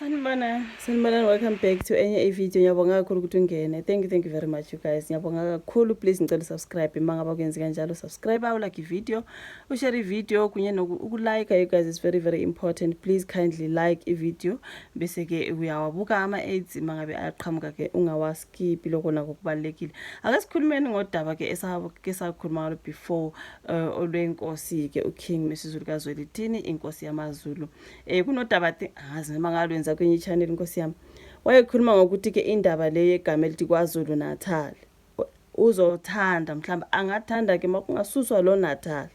Sanibona, sanibona, welcome back to enye i-video. Ngiyabonga kakhulu ukuthi ungene. Thank you, thank you very much, you guys. Ngiyabonga kakhulu. Please ngicela subscribe uma ngabe kwenzi kanjalo. Subscribe, awulike i-video, ushare i-video kunye nokulike, you guys, is very very important. Please kindly like i-video bese ke uyawabuka ama-ads uma ngabe aqhamuka ke, ungawaskip, lokho nako kubalulekile. Ake sikhulumeni ngodaba ke esake sakhuluma ngalo before, olwenkosi ke uKing Misuzulu kaZwelithini, inkosi yamaZulu. Kunodaba, angazi noma ngalwenza kwenye i-channel, inkosi yami wayekhuluma ngokuthi ke indaba le yegama elithi KwaZulu Natal, uzothanda mhlawumbe angathanda ke makungasuswa lo Natal,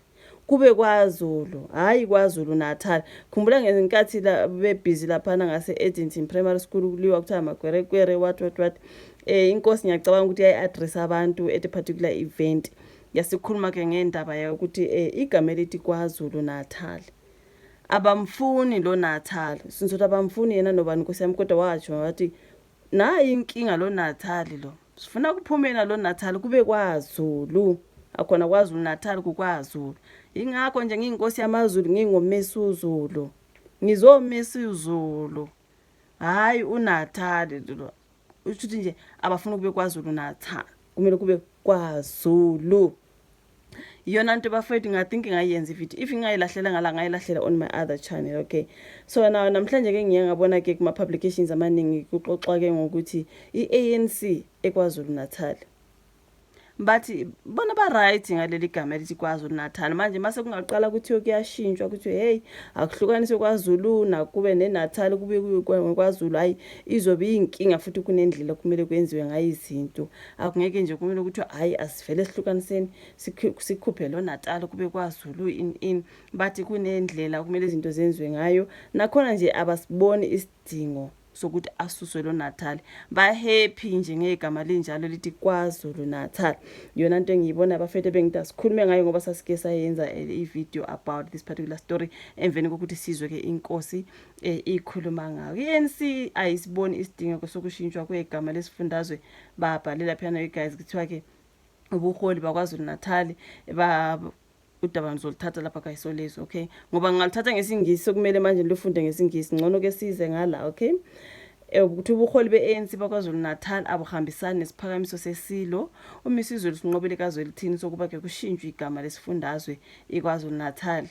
kube kwaZulu, hayi KwaZulu Natal. Khumbula ngezinkathi la bebhizi laphana ngase Addington Primary School, kuliwa kuthiwa makwerekwere, what what what. Inkosi ngiyacabanga ukuthi yayi-address abantu at a particular event, yasikhuluma ke ngendaba yokuthi igama elithi KwaZulu Natal, abamfuni lo Natal, sinzothi abamfuni yena nobani, nkosi yami, kodwa washo wathi nayi inkinga lo Natal lo, sifuna kuphume lo Natal, kube kwaZulu, akhona KwaZulu Natal, kukwaZulu. Ingakho nje ngiyinkosi yamaZulu, ngingoMisuzulu, ngizoMisuzulu, hayi uNatal lo. Usho nje abafuna kube KwaZulu Natal, kumele kube kwaZulu. Iyona nto, bafethu, ngathink ngayenza ivideo. If ngingayilahlela ngala, ngayilahlela on my other channel. Okay, so now namhlanje ke ngiye ngabona ke kuma publications amaningi kuxoxwa ke ngokuthi i-ANC eKwaZulu Natal bathi bona ba right ngaleli gama elithi KwaZulu Natal. Manje mase kungaqala kuthiwe kuyashintshwa, kuthiwe hey, akuhlukaniswe KwaZulu nakube neNatal, kube kwaZulu, hayi, izobe iyinkinga futhi. Kunendlela kumele kwenziwe ngayo izinto, akungeke nje kumele ukuthi hayi, asivele sihlukaniseni, sikhuphe lo Natal, kube kwaZulu in bathi kunendlela kumele izinto zenziwe ngayo. Nakhona nje abasiboni isidingo sokuthi asuswe lo Natal, ba-happy nje ngegama linjalo lithi KwaZulu Natal. Yona nto engiyibona, bafethu, bengithi asikhulume ngayo ngoba sasike sayenza i-video about this particular story emveni kokuthi sizwe ke inkosi ikhuluma ngayo. I-ANC ayisiboni isidingo sokushintshwa kwegama lesifundazwe, babhale laphana, you guys. Kuthiwa ke ubuholi bakwaZulu Natal ba udaba ngizoluthatha lapha kayisolezwe, okay, ngoba ngingaluthatha ngesiNgisi, sokumele manje nilufunde ngesiNgisi, ngcono ke size ngala. Okay, ukuthi ubuholi be-ANC bakwaZulu Natal abuhambisani nesiphakamiso sesilo uMisuzulu Sinqobile kaZwelithini sokuba ke kushintshwe igama lesifundazwe iKwaZulu Natal.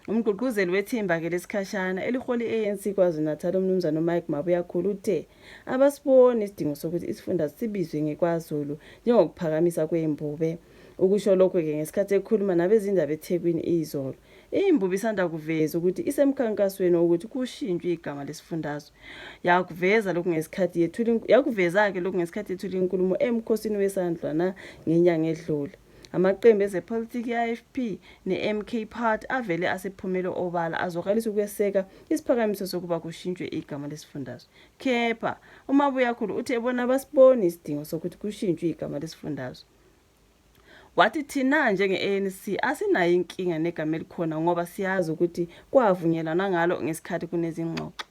Umgqugquzeli wethimba ke lesikhashana elihola i-ANC KwaZulu Natal, umnumzane uMike Mabuyakhulu, uthe abasiboni isidingo sokuthi isifundazwe sibizwe ngeKwaZulu njengokuphakamisa kwembube. Ukusho lokho-ke ngesikhathi ekhuluma nabezindaba eThekwini izolo. Imbube isanda kuveza ukuthi isemkhankasweni wokuthi kushintshwe igama lesifundazwe. Yakuveza lokhu ngesikhathi yethula, yakuveza-ke lokhu ngesikhathi yethula inkulumo emkhosini wesandlwana ngenyanga edlule. Amaqembu ezepolitiki i-IFP ne-MK Party avele asephumele obala azwakalisa ukweseka isiphakamiso sokuba kushintshwe igama lesifundazwe. Kepha uMabuyakhulu uthe bona basiboni isidingo sokuthi kushintshwe igama lesifundazwe. Wathi thina njenge-ANC asinayo inkinga negama elikhona ngoba siyazi ukuthi kwavunyelwana ngalo ngesikhathi kunezingxoxo.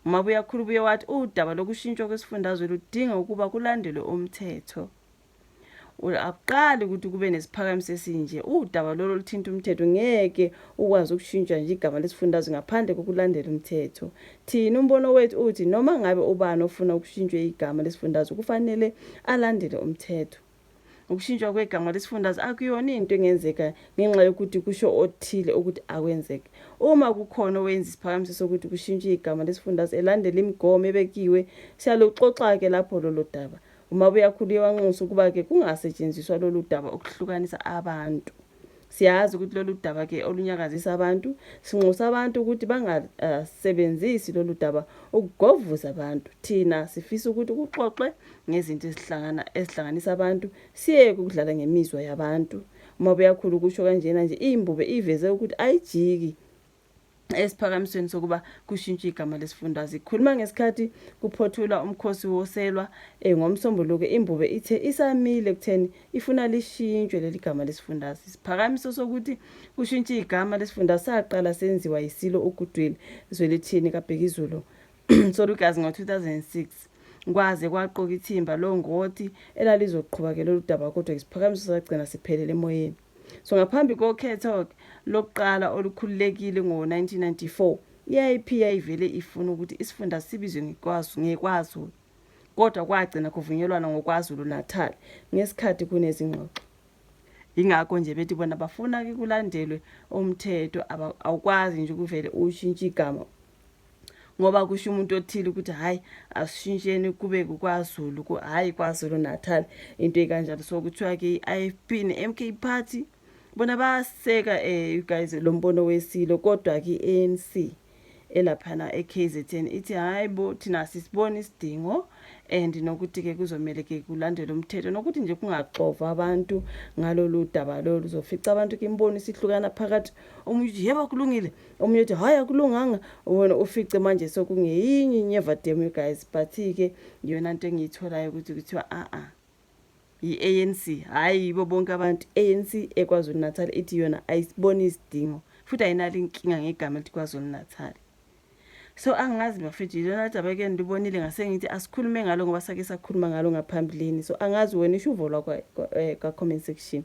UMabuyakhulu ubuye wathi udaba lokushintshwa kwesifundazwe ludinga ukuba kulandelwe umthetho. Akuqali ukuthi kube nesiphakamiso esinje, udaba lolo oluthinta umthetho, ngeke ukwazi ukushintsha nje igama lesifundazwe ngaphandle kokulandela umthetho. Thina umbono wethu uthi noma ngabe ubani ofuna ukushintshwe igama lesifundazwe kufanele alandele umthetho. Ukushintshwa kwegama lesifundazwe akuyona into engenzeka ngenxa yokuthi kusho othile ukuthi akwenzeke. Uma kukhona owenza isiphakamiso sokuthi kushintshwe igama lesifundazwe elandela imigomo ebekiwe, siyaluxoxa-ke lapho lolo daba. UMabuyakhulu uye wanxusa ukuba-ke kungasetshenziswa lolu daba ukuhlukanisa abantu. Siyazi ukuthi lolu daba ke olunyakazisa abantu, sinxusa abantu ukuthi bangasebenzisi lolu daba ukugovuza abantu. Thina sifisa ukuthi kuxoxwe ngezinto ezihlangana ezihlanganisa abantu, siyeke ukudlala ngemizwa yabantu. UMabuyakhulu kusho kanjena nje imbube iveze ukuthi ayijiki esiphakamisweni sokuba kushintshwe igama lesifundazwe. Ikhuluma ngesikhathi kuphothulwa umkhosi woselwa ngoMsombuluko, imbube ithe isamile ekutheni ifuna lishintshwe leli gama lesifundazwe. Isiphakamiso sokuthi kushintshwe igama lesifundazwe saqala senziwa yisilo uGoodwill Zwelithini kaBhekizulu Solugazi ngo-2006, kwaze kwaqoka ithimba longoti elalizoqhuba-ke lolu daba, kodwa isiphakamiso sagcina siphelele emoyeni. So ngaphambi kokhetho-ke lokuqala olukhululekile ngo-1994. I-IFP yayivele ifuna ukuthi isifunda sibizwe ngeKwaZulu kodwa kwagcina kuvunyelwana ngoKwaZulu Natal ngesikhathi kunezingxoxo. Yingakho nje bethi bona bafuna ke kulandelwe umthetho, awukwazi nje ukuvele ushintshe igama ngoba kusho umuntu othile ukuthi hhayi, asishintsheni kube kuKwaZulu, hhayi KwaZulu Natal, into ekanjalo. So kuthiwa-ke i-IFP ne-MK Party bona bayaseka you guys lo mbono wesilo, kodwa-ke i-ANC elaphana e-KZN ithi hhayi bo, thina sisibona isidingo and nokuthi-ke kuzomele-ke kulandelwe umthetho nokuthi nje kungaxovwa abantu ngalolu daba lolu. Uzofica abantu-ke imibono isihlukana phakathi, omunye uthi yebo kulungile, omunye uthi hhayi akulunganga, wena ufice manje sokungeyinye inyeva demo, you guys. But-ke iyona nto engiyitholayo ukuthi kuthiwa a-a i-ANC, hhayi yibo bonke abantu, ANC eKwaZulu Natal ithi yona ayisiboni isidingo futhi ayinalo inkinga ngegama elithi KwaZulu Natal. So angazi bafethu, yilona daba-ke ndibonile ngase ngithi asikhulume ngalo ngoba sake sakhuluma ngalo ngaphambilini. So angazi wena, isho uvo lwakho ka-comment section,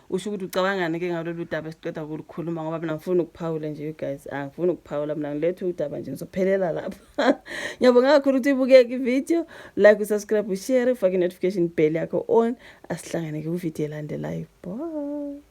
usho ukuthi ucabangani-ke ngalolu daba esiqeda ukulukhuluma, ngoba mina ngifuna ukuphawula nje, you guys, angifuni ukuphawula mina, ngilethe udaba nje, ngizophelela lapha. Ngiyabonga kakhulu ukuthi ibukeke ividiyo, like, usubscribe, ushare, ufake i-notification bell yakho on. Asihlangane-ke kwividiyo elandelayo. Bye.